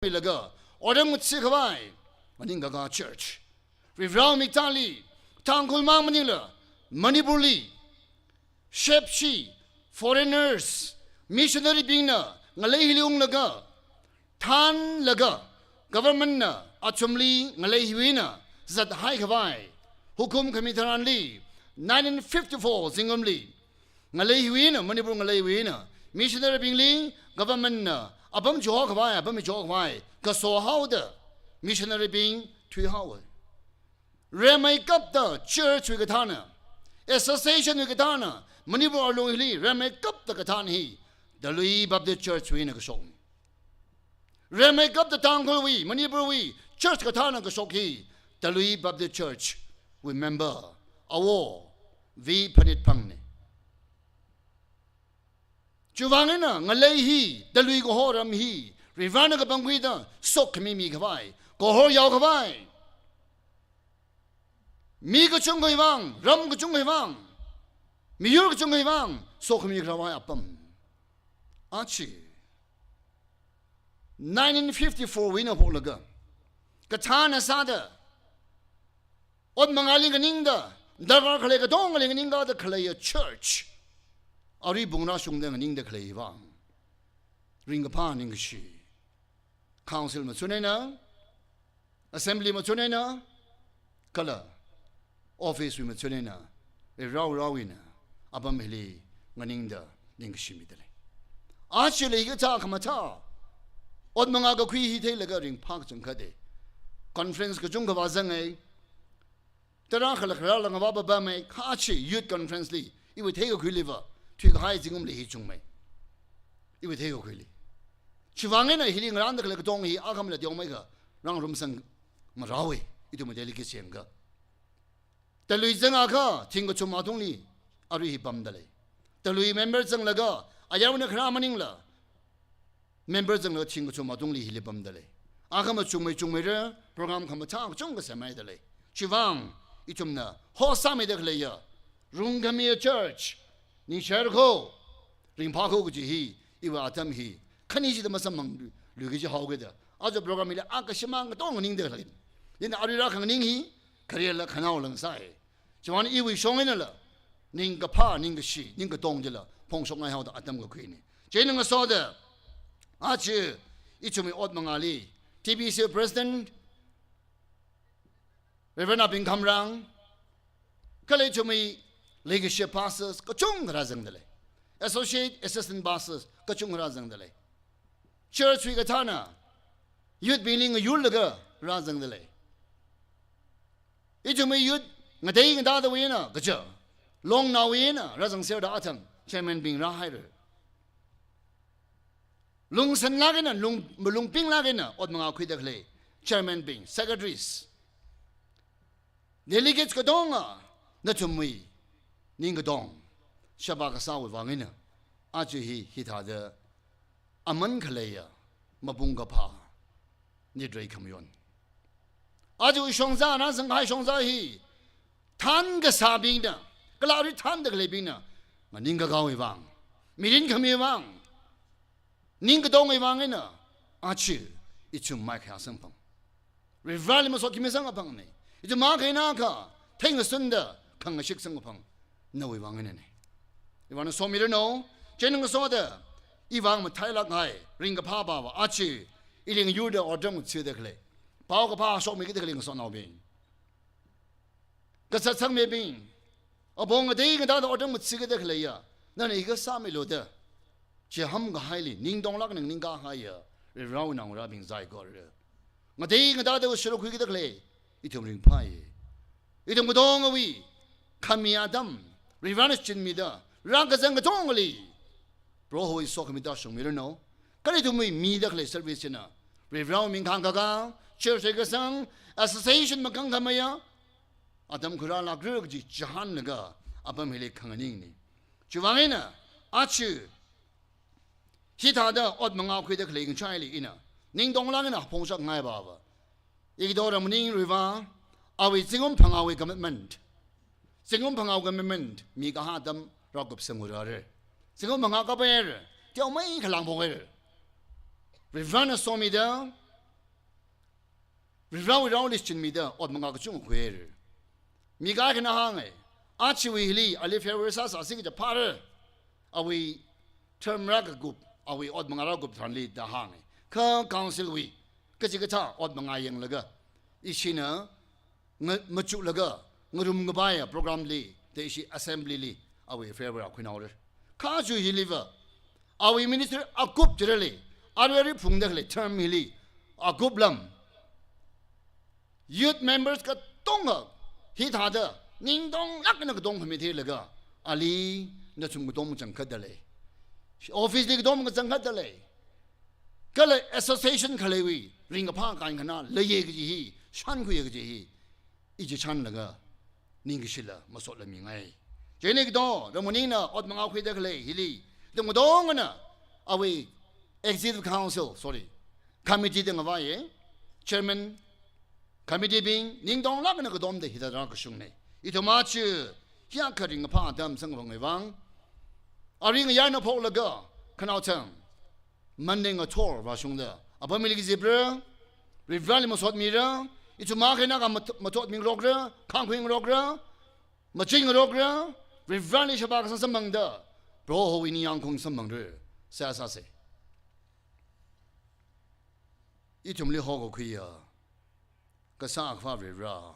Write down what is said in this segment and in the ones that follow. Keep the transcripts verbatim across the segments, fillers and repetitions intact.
laga, otram ngathākhavai, maningkakā church. Varivarāwui miktāli, Tangkhul mang maningla, Manipurli, shepshi, foreigners, missionary bingna, ngalei hili unglaga, thānlaga, government na, athumli, ngalei hiwui eina, zathai khavai, hukum khami tharanli, nineteen fifty-four zingkumli, ngalei hiwui eina, Manipur ngalei hiwui eina, missionary bingli, government na, apam chihokhavai, apam chihokhavai, kaso haoda, missionary bing, thuihaowa. Rimeikapta church wui kathāna, association wui kathāna, Manipur alung hili rimeikapta kathāna hi, Talui Baptist Church wui eina kashokna. Rimeikapta Tangkhulwui, Manipurwui, church kathāna kashok hi, Talui Baptist Church wui member, Awo, V Phanitphangna. Chiwui vang eina, ngalei hi, Talui kaho ram hi, Varivarāna kapangkhuida, sokhami mikhavai, kahor yaokhavai. Mi kachungkhawui vang, ram kachungkhawui vang, miyur kachungkhawui vang, sokhami khavai apam. Achi. Nineteen fifty-four wui eina phoklaga, kathāna sāda, ot mangāli nganingda, darkar khalei katongali nganingda khaleiya church, arui pung rāshungda nganingda khalei vang, ringkaphā ningkashi, council machun eina, assembly machun eina, kala office wui machun eina, Varivarāwui eina, apam hili nganingda ningkashi mida lei. Achili hikathā khamathā, ot mangā kakhui hi theilaga ringphā kachangkhatta. Conference kachungkha vāzanga, tarākha lākha rāla ngavā papama, kha achi youth conference li, iwui theikakhuiliva, thuikahai zingkumli hi chungmei. Iwui theikakhuili. Chiwui vang eina hili ngarānda khalei katong hi akhamla teomeikha, rāngarumsang marāwui, ithum delegate sengkha. Talui zangakha, thingkachum atungli, arui hi pamda lei. Talui member zanglaga, ayarna kharā maningla, member zanglaga thingkachum atungli hili pamda lei. Akhama chungmei chungmeira, program khamathā kachungkha semmeida lei. Chiwui vang, ithumna, host sāmida khaleiya, rungkhamiya church, ningshāra kho, ringphā kho kaji hi, iwui atam hi, khani chida masamphanglu, luiki kaji haokida. Aja program hila, akashimang katong nganingda lei. Ina arui rākhanganing hi, kharela khanaola ngasāi. Chiwui vang iwui shong einala, ningkaphā, ningkashi, ningkatong chila, phongshokngai haoda atam kakhuina. Chieina ngasoda, achi, ithumwui ot mangāli, T B C President, Reverend Abing Khamrang, kala ithumwui legacy pastors, kachungkha rāzangda lei. Associate, assistant pastors, kachungkha rāzangda lei. Church wui kathāna, youth bingli ngayurlaga rāzangda lei. Ithumwui youth ngatei ngatāda wui eina, kaja, longnaowui eina, rāzangserda athang, chairman bing rāhaira. Lungsanlāk eina, lung, malungpinglāk eina, ot mangā khuida khalei, chairman bing, secretaries, delegates katonga, nathumwui, ningkatong, sheba kasāwui vang eina, aja hi, hithāda, aman khaleiya, mapung kaphā, nitrei khamayon. Aja shongza, rāzangkahai shongza hi, thānkasābingna, kala arui thānda khaleibingna, nganingkakāwui vang, mirin khamiwui vang, ningkatongwui vang eina, aja, ithum maikhayā samphang. Varivarāli masot khami samkaphangna. Ithum maikhayāna kha, theingasunda, khangashik samkaphang, nawui vang einana. Ivāna somiranu, chieina ngasoda, ivāng matheilāk kahai, ringkaphā pava, aja, ili ngayurda otram ngathāda khalei. Paokaphā shokmikida khalei ngasotnaobing. Kazat sangmibing, apong ngatei ngatāda otram ngathāda khaleiya, nana hi kasā milu da, chiham kahaili, ningtonglāk eina nganingkahaiya, Varivarāwui naongarābing saikora. Ngatei ngatāda sharuk khuikida khalei, ithum ringphāya. Ithum katongawui, khami atam, Varivarāna shichinmida, rākazang katongali, Prohowui sokhami tāshungmiranu. Kala ithumwui mida khalei service china, Varivarāwui ming khangkakā, church kasang, association makang khamaya, atam khuirālākra kaji chihānlaga, apam hili khanganingna. Chiwui vang eina, aja, hithāda ot mangā khuida khalei ngachaili ina, ningtonglāk eina phongshokngai pava. Ikido ramaning Varivarā, awui zingkum phangāwui commitment. Zingkum phangāwui commitment, mikahā atam rākupsang haorara. Zingkum phangā kapai haira, teomeikha lāngphok haira. Varivarāna somida, Varivarāwui raoli shichinmida ot manga kachungkha khuihaira. Mi kaikhana hānga, achiwui hili ali farewell sāsāsi kaja phāra. Awui term rākakup, awui ot manga rākup tharanli da hānga. Kha council wui kachikathā ot manga yanglaga, ishina nga-, machuklaga, ngarum kapaiya program li, da ishi assembly li, awui farewell khuinaora. Kha aja hiliva, awui minister akup chirali, arui arui phungda khalei term hili, akup lam youth members katonga hithāda ningtonglāk eina katong khami theilaga, ali nathum katong machangkhatda lei. Office li katong machangkhatda lei. Kala association khaleiwui ringkaphā kaikhana leiya kaji hi, shānkhuiya kaji hi, i chichanlaga ningkashila masotlamingai. Chieina kito, Ramuningna ot manga khuida khalei hili, ithum katongana awui executive council, sorry, committee da ngavaiya, chairman, committee bing, ningtonglāk eina katomda hithāda kashungna. Ithum aja hiyākha ringkaphā atam samkaphangwui vang, arui ngayarna phoklaga, khanaothang, Monday ngathor vāshungda, apam hili kazipra, Varivarāli masotmira, ithum akha eina akha mat-, mathotmingarokra, khāngkhuingarokra, machingarokra, Varivarāli sheba kasang samphangda, Prohowui ningyāng khaung samphangra, seihā sāsa. Ithumli hokakhuiya Kasā Akhava Varivarā,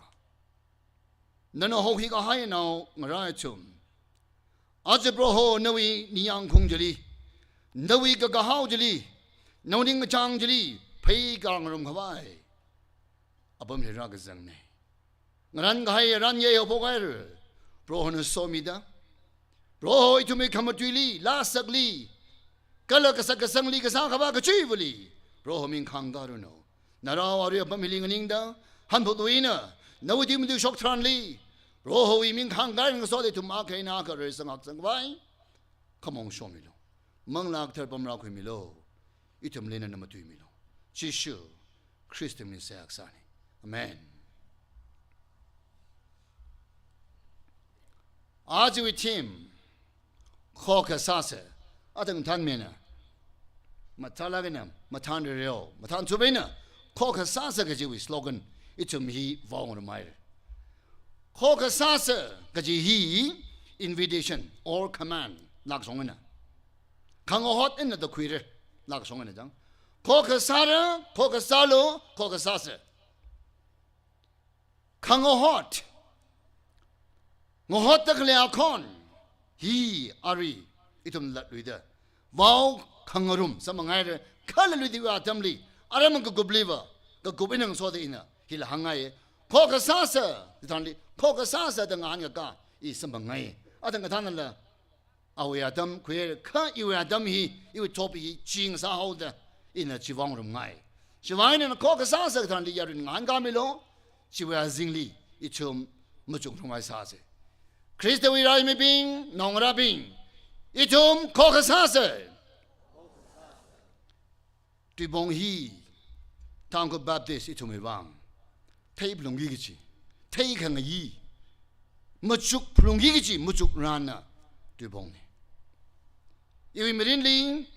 nana hokhui kahai naongarā ithum, aja Proho nawui ningyāng khaung chili, nawui kakahao chili, nawui ningkachāng chili, phei khangarum khavai apam hili rākazangna. Ngarān kahai ran yei haophok haira, Prohona somida, Proho ithumwui khamatuili, laa sakli, kala kasak kasangli, Kasā Akhava kachiva̱li, Proho ming khangkā ranu. Narao arui apam hili nganingda, hanphut uina, nawui tui matui shok tharanli, Prohowui ming khangkā eina ngasoda ithum akha eina akha reisang haksang khavai khamong shomilu. Manglā Kathara pamrākhuimilu. Ithumli nana matuimilu. Jishu Khristawui mingli seihā kasāna. Amen. Ajawui theme, Khokha sāsa. Athang thanmina, mathālāk eina mathānrareo, mathānchup eina, Khokha sāsa kajiwui slogan ithum hi vaongarumhaira. Khokha sāsa kaji hi invitation or command lākshong eina, khangahot eina da khuira, lākshong eina chang. Khokha sāra, khokha sālu, khokha sāsa. Khangahot, ngahotda khalei akhon hi arui ithum latluida, vao khangarum samphanghaira, kala luida khalei atamli, aram kakupliva, kakup eina ngasoda ina hila hāngngai. Khokha sāsa, chitharanli, khokha sāsa da ngahānkakā i samphangngai. Athang kathānala, awui atam khuihaira, kha iwui atam hi, iwui topic hi ching sāhaoda, ina chi vaongarumngai. Chiwui eina khokha sāsa tharanli yaruina ngahānkāmilu, chiwui azingli ithum machukrumngai sāsa. Khristawui raimibing, naongarābing, ithum khokha sāsa. Tuipong hi Tangkhul Baptist ithumwui vang theiphalungki kachi, theikhangayi, machukphalungki kachi machukranna tuipongna. Iwui mirinli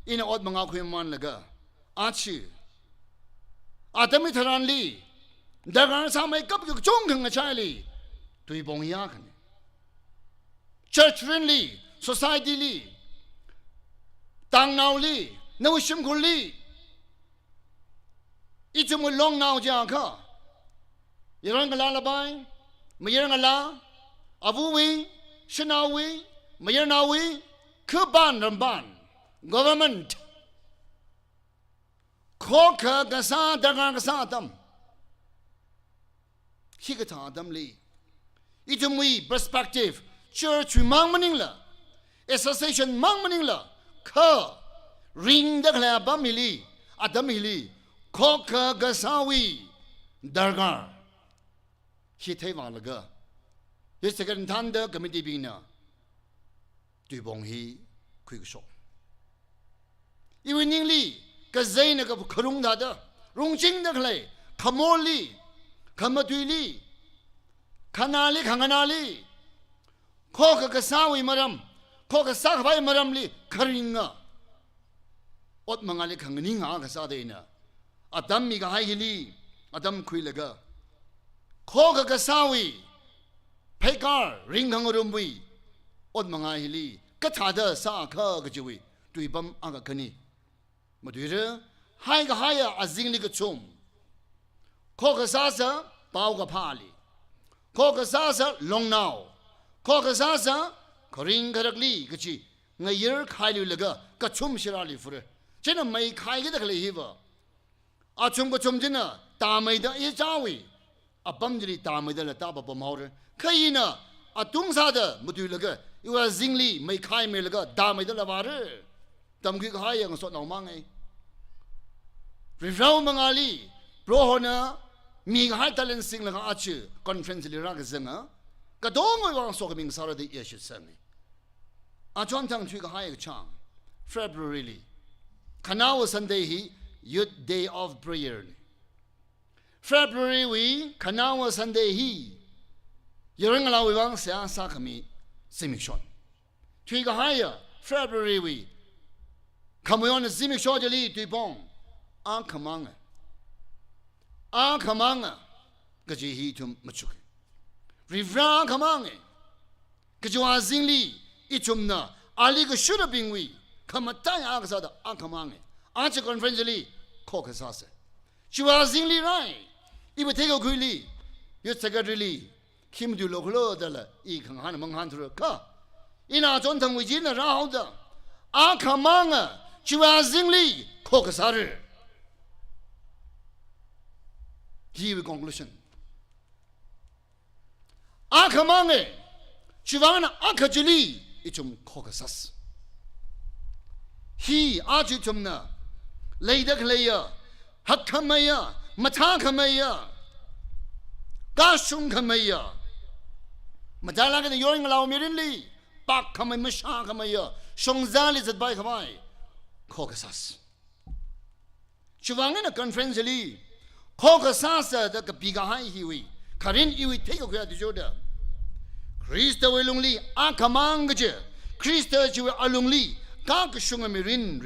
ina ot manga khuimamanlaga, achi, atam hitharanli darkar sāmeikapki kachungkha ngachaili tuipong hi akhana. Church rinli, society li, tangnaoli, nawui shimkhurli, ithumwui longnao jiakha, yaron ngalā labai, mayar ngalā, avawui, shanaowui, mayarnaowui, khapan rampan, government, khokha kasā, darkar kasā atam. Hikathā atamli, ithumwui perspective, church wui mang maningla, association mang maningla, kha ringda khalei apam hili, atam hili, khokha kasāwui darkar hi theivālaga, hi second thānda committee bingna tuipong hi khuikashok. Iwui ningli, kazeina ka kharung thāda, rungchingda khalei, khamorli, khamatuili, khanāli, khanganāli, khokha kasāwui maram, khokha sākhavai maramli kharinga, ot mangali khanganinga kasā da ina atam mikahai hili, atam khuilaga, khokha kasāwui, pheikar ringkhangarumwui ot mangai hili kathāda sākha kajiwui tuipam akha khani. Matuira, haikahaiya azingli kachum, khokha sāsa paokaphāli, khokha sāsa longnao, khokha sāsa kharing kharakli kachi ngayar khailuilaga kachum shirāli fura. China mei khaikida khalei hiva, achum kachum china tāmeida ichāwui apam chili tāmeidala tāpapam haora. Kha ina atung sāda matuilaga iwui azingli mei khaimeilaga tāmeidala vāra. Tamkhui kahaiya ngasotnao mangai. Rivrao mangāli, Prohona mikahai talent singlaga aja conference li rākazanga, katongawui vang sokhami sārada iya shitsanga. Achonthang thuikahai kachāng, February li, khanaowa Sunday hi Youth Day of Prayer na. February wui khanaowa Sunday hi yaron ngalāwui vang seihā sākhami zimikshon. Thuikahaiya February wui khamayonna zimiksho chili tuipong, akhamanga, akhamanga kaji hi ithum machuk. Rivra akhamanga kajiwui azingli ithumna ali kashutabingwui khamataiya kasāda akhamanga. Aja conference li khokha sāsa. Chiwui azingli rai, iwui theikakhuili, youth secretary li, khi matuilo khulo dala i khangahān mangahānthura kha, ina achonthangwui china rāhaoda, akhamanga chiwui azingli khokha sāra. Hiwui conclusion. Akhamanga, chiwui vangna akha chili ithum khokha sāsa. Hi aja ithumna leida khaleiya, hakkhameiya, mathākhameiya, kashungkhameiya, mathālāk eina yaron ngalāwui mirinli pākkhamei, mashākhameiya shongzali zatpai khavai khokha sāsa. Chiwui vang eina conference li khokha sāsa da kapikahai hiwui kharing iwui theikakhuiya tuichoda, Khristawui lungli akhamang kaja, Khrista chiwui alungli kakashunga mirin